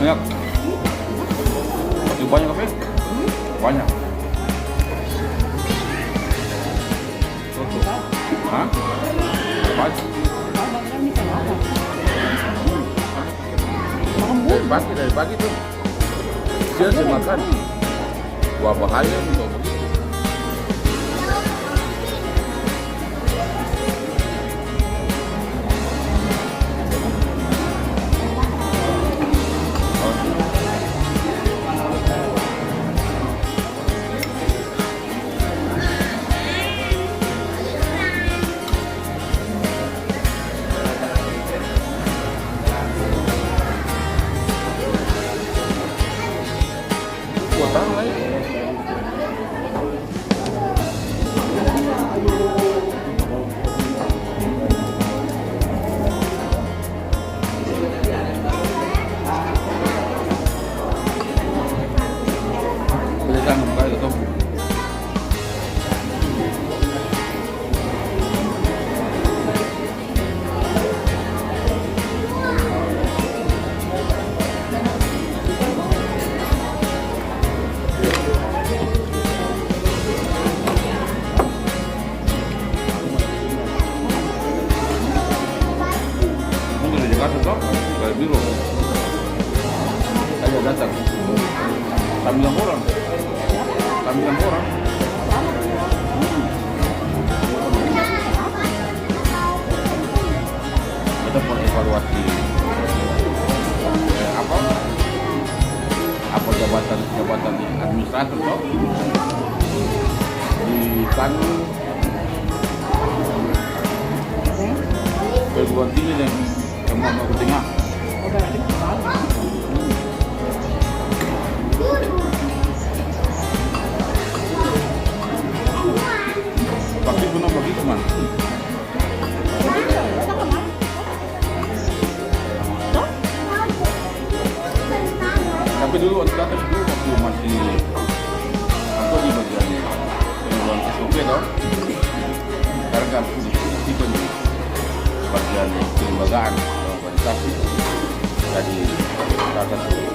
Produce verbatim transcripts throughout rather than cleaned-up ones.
Banyak. Masih banyak apa? Banyak. Tuh, tuh. Hah? Banyak. Dari pagi, dari pagi tuh. Siang sih makan. Wah, bahaya nih kalau begitu. Mungkin di Jakarta to, dari biro. Saya datang. Sambilan orang. Sambilan orang. Kita perlu evaluasi, eh, apa, apa jabatan, jabatan administrator to di Kanu, perguruan tinggi dan semua mau ke tengah. Tapi pernah begitu, man. Tapi dulu waktu datang dulu waktu masih apa di bagian, di bagian S O P to. Sekarang kan sudah kita di bagian kelembagaan, organisasi. Jadi datang dulu.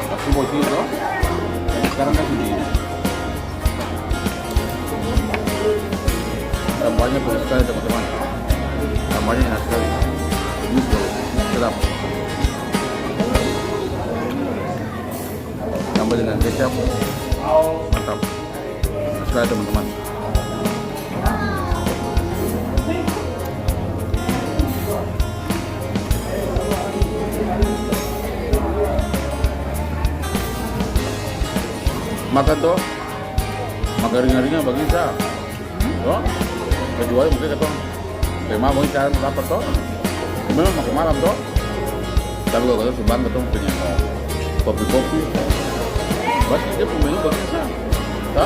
Tapi bos itu, sekarang kan di Tambahnya banyak sekali, teman-teman. Tambahnya enak sekali. Ini tuh, sedap. Tambah dengan kecap. Mantap. Enak sekali, teman-teman. Makan tuh. Makan ringan-ringan bagi sa. To? Kecuali mungkin katong tema mungkin cara lapar to. Memang makan malam to. Tapi kalau katong sumbang katong punya mau kopi-kopi. Pasti dia pung menu bagi sa. To?